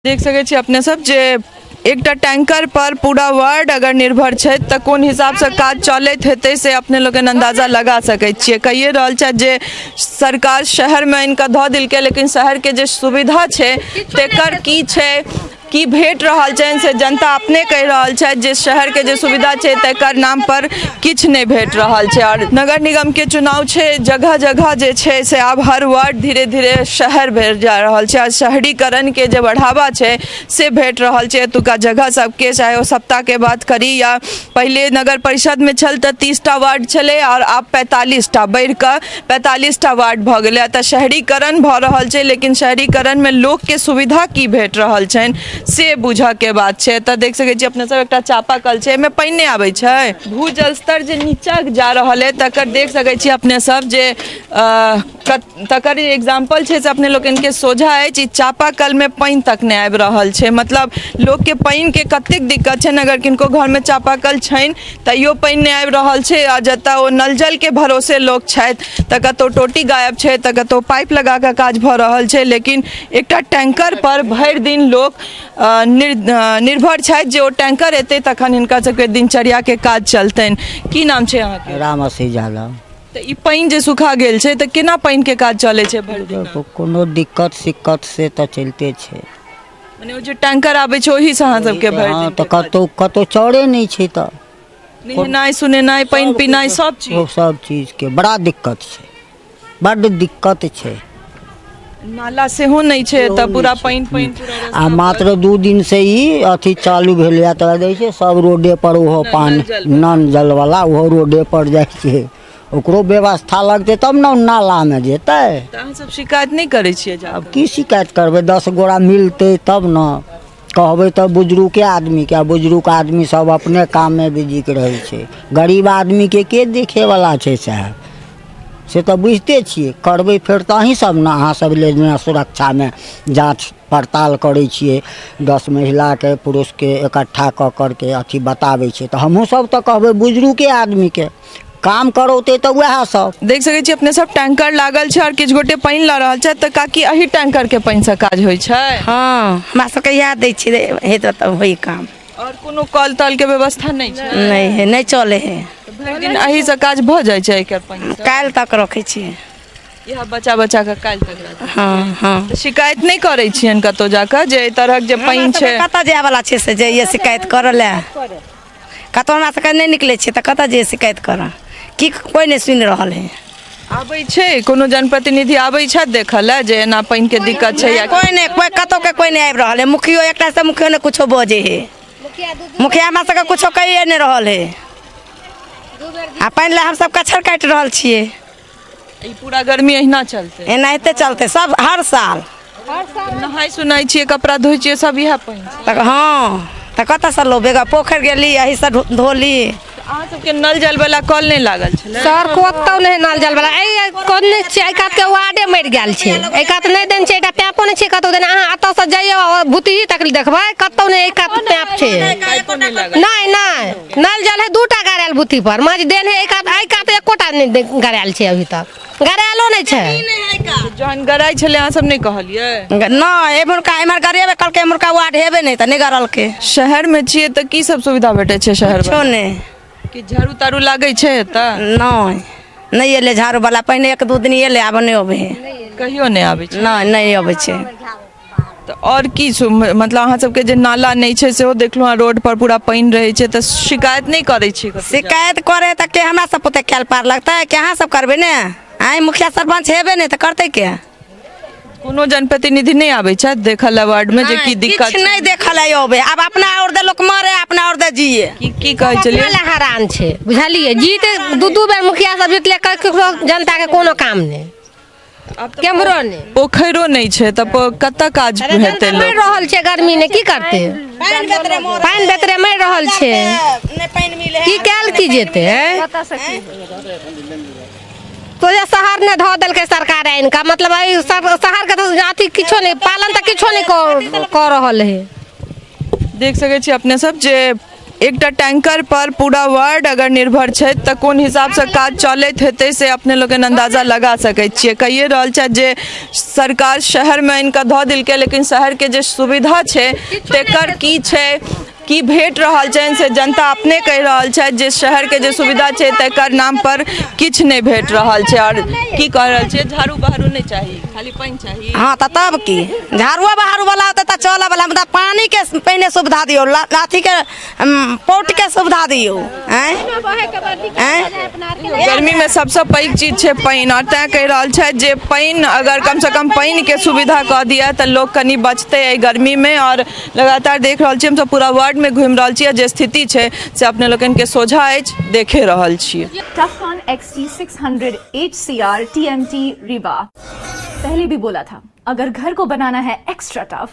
देख सकै छी अपने सब जे एकटा टैंकर पर पूरा वार्ड अगर निर्भर छै तऽ कोन हिसाबसँ काज चलैत हेतै से अपने लोकनि अन्दाजा लगा सकै छियै। कहिए रहल छथि जे सरकार शहरमे आनि कऽ धऽ देलकै, लेकिन शहरके जे सुविधा छै तेकर की छै, की भेट रहल छनि से जनता अपने कहि रहल छथि जे शहरके जे सुविधा छै तकर नाम पर किछु नहि भेट रहल छै। आओर नगर निगमके चुनाव छै, जगह जगह जे छै से आब हर वार्ड धीरे धीरे शहर भेल जा रहल छै आ शहरीकरणके जे बढ़ावा छै से भेट रहल छै एतुका जगह सबके, चाहे ओ सप्ताहके बात करी या पहिले नगर परिषदमे छल तऽ 30टा वार्ड छलै आओर आब 45टा बढ़िकऽ 45टा वार्ड भऽ गेलै। तऽ शहरीकरण भऽ रहल छै, लेकिन शहरीकरणमे लोकके सुविधा की भेट रहल छनि से बुझऽके बात छै। एतऽ देख सकै छी अपने सब एकटा चापाकल छै, एहिमे पानि नहि आबै छै। भू जल स्तर जे नीचा जा रहल अइ तकर देख सकै छी अपने सब जे तकर एग्जाम्पल छै से अपने लोकनिके सोझा अछि। ई चापाकलमे पानि तक नहि आबि रहल छै, मतलब लोकके पानिके कतेक दिक्कत छनि। अगर किनको घरमे चापाकल छनि तैयो पानि नहि आबि रहल छै आ जतऽ ओ नल जलके भरोसे लोक छथि तऽ कतहु टोटी गायब छै तऽ कतहु पाइप लगा कऽ काज भऽ रहल छै, लेकिन एकटा टैंकर पर भरि दिन लोक निर्भर छथि जे ओ टैंकर एतै तखन हिनका सबके दिनचर्याके काज चलतनि। की नाम छै अहाँके? राम आशीष यादव। तऽ ई पानि जे सुखा गेल छै तऽ केना पानिके काज चलै छै भरि दिन? कोनो दिक्कत सिक्कत से तऽ चलिते छै। मने ओ जे टैंकर आबै छै ओहिसँ अहाँ सबके भरि दिन? तऽ कतहु कतहु चौरे नहि छै तऽ नहेनाइ सुनेनाइ, पानि पीनाइ, सब चीज? सब चीजके बड़ा दिक्कत छै, बड्ड दिक्कत छै। नाला सेहो नहि छै तऽ पूरा पानि पानि। आ मात्र 2 दिन से ई अथी चालू भेलैए तऽ दै छै सब रोडे पर, ओहो पानि नल जलवला ओहो रोडे पर जाइ छै। ओकरो व्यवस्था लगतै तब ने नालामे जेतै। तऽ अहाँ सब शिकायत नहि करै छियै? आब की शिकायत करबै? 10 गोरा मिलतै तब ने कहबै। तऽ बुजुर्गे आदमीके, आ बुजुर्ग आदमी सब अपने काममे बिजीके रहै छै। गरीब आदमीके के देखैवला छै साहेब, से तऽ बुझिते छियै। करबै फेर तऽ अहीँ सब ने, अहाँ सब ले जेना सुरक्षामे जाँच पड़ताल करै छियै, 10 महिलाके पुरुषके इकट्ठा कऽ करके अथी बताबै छियै, तऽ हमहूँ सब तऽ कहबै बुजुर्गे आदमीके काम करौतै तऽ वएह सब। देख सकै छी अपने सब टैंकर लागल छै आओर किछु गोटे पानि लऽ रहल छथि। तऽ काकी, एहि टैंकर के पानि से काज होइ छै? हँ, हमरा सबके इएह दै छियै, हेतै तऽ होइ काम। आओर कोनो कल तल के व्यवस्था नहि छै? नहि है, नहि चलै है। भरि दिन एहि से काज भऽ जाइ छै एकर पानि से? काल्हि तक रखै छियै। इएह बचा बचा कऽ काल्हि तक राखै? हँ हँ। तऽ शिकायत नहि करै छियनि कतहु जाकऽ जे एहि तरहक जे पानि छै? कतऽ जायवला छै से जइए शिकायत करऽ लए? कतहु हमरा सबके नहि निकलै छियै तऽ कतऽ जइए शिकायत करऽ? की कोइ नहि सुनि रहल है। आबै छै कोनो जनप्रतिनिधि, आबै छथि देखऽ लए जे एना पानिके दिक्कत छै या? कोइ नहि, कोइ कतहुके कोइ नहि आबि रहल है। मुखियो एकटा से मुखियो नहि कुछो बजै है। मुखिया हमरा सबके कुछो कहिए नहि रहल है आ पानि लए हमसब कछर काटि रहल छियै। ई पूरा गर्मी एहिना चलतै? एनाहिते चलतै सब हर साल। नहाय सुनाय छियै, कपड़ा धोइ छियै, सब इएह पानि? तऽ हँ, तऽ कतऽसँ लोबे? पोखरि गेली, एहिसँ धोली। अहाँ सबके नल जल वाला कल नहि लागल छलै? सर, कतौ नहि नल जल वाला। एहि कोन छै, एहि कात के वार्डे मरि गेल छै, एहि कात नहि देने छै, एकटा पैपो नहि छै कतौ देने। अहाँ एतऽ से जइयौ भुतही तक देखबै, कतौ नहि एहि कात पैप छै। नहि नहि, नल जल है 2टा गड़ायल भुतही पर माछ देन है। एहि कात, एहि कात एकोटा नहि गड़ायल छै, अभी तक गड़ायलो नहि छै। जहन गड़ाइ छलै अहाँ सब नहि कहलियै? नहि, एम्हरका एम्हर गड़ेबे कहलकै, एम्हरका वार्ड हेबे नहि तऽ नहि गड़लकै। शहरमे छियै तऽ की सब सुविधा भेटै छै शहर? किछो नहि। कि झाड़ू ताड़ू लागै छै एतऽ? नहि, नहि एलै झाड़ू वाला। पहिने 1-2 दिन एलै, आब नहि अबै है। कहियो नहि आबै छै? नहि, नहि अबै छै। तऽ आओर की मतलब अहाँ सबके जे नाला नहि छै सेहो देखलहुँ हँ, रोड पर पूरा पानि रहै छै, तऽ शिकायत नहि करै छी कतौ? शिकायत करे तऽ के हमरा सब पुते कैल पार लगतै? के अहाँ सब करबै ने? आइ मुखिया सरपंच हेबे नहि तऽ करतै के? कोनो जनप्रतिनिधि नहि आबै छथि देखऽ लए वार्डमे जे की दिक्कत? किछु नहि देखऽ लए अबै। आब अपना और दे लोक मरे, अपना और दे जिए। की की कहै छलियै? अपना लए हरान छै, बुझलियै? जीत 2-2 बेर मुखिया सब जीतले, ककरो जनता के कोनो काम नहि, केम्हरो नहि। पोखरिो नहि छै तऽ कतऽ काज हेतै? मरि रहल छै गर्मी ने, की करतै? पानि बेतरे मरि रहल छै, की कयल की जेतै? तो जे शहर ने धऽ देलकै सरकार आनि कऽ, मतलब एहि शहरके तऽ अथी किछो नहि, पालन तऽ किछो नहि कऽ रहल है। देख सकै छी अपने सब जे एकटा टैंकर पर पूरा वार्ड अगर निर्भर छै तऽ कोन हिसाबसँ काज चलैत हेतै से अपने लोगन अन्दाजा लगा सकै छियै। कहिए रहल छथि जे सरकार शहरमे आनि कऽ धऽ देलकै, लेकिन शहरके जे सुविधा छै तेकर की छै, की भेट रहल छनि, से जनता अपने कहि रहल छथि जे शहरके जे सुविधा छै तेकर नाम पर किछु नहि भेट रहल छै। आओर की कहि रहल छियै, झाड़ू बहारू नहि चाही, खाली पानि चाही? हँ, तऽ तब की, झाड़ुओ बहारू वाला होतै तऽ चलऽ वाला, मुदा पानिके पहिने सुविधा दियौ, अथीके पौटके सुविधा दियौ। आँय आँय। गर्मीमे सबसँ पैघ चीज छै पानि, आओर तैँ कहि रहल छथि जे पानि अगर कमसँ कम पानिके सुविधा कऽ दिअ तऽ लोक कनि बचतै एहि गर्मीमे। आओर लगातार देख रहल छी, हमसब पूरा वार्डमे घुमि रहल छी आ जे स्थिति छै से अपने लोकनिके सोझा अछि, देखे रहल छियै। Tufcon XT600 HCR TMT Rewa। पहले भी बोला था, अगर घर को बनाना है एक्स्ट्रा टफ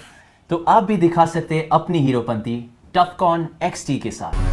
तो आप भी दिखा सकते हैं अपनी हीरोपंती टफकॉन XT के साथ।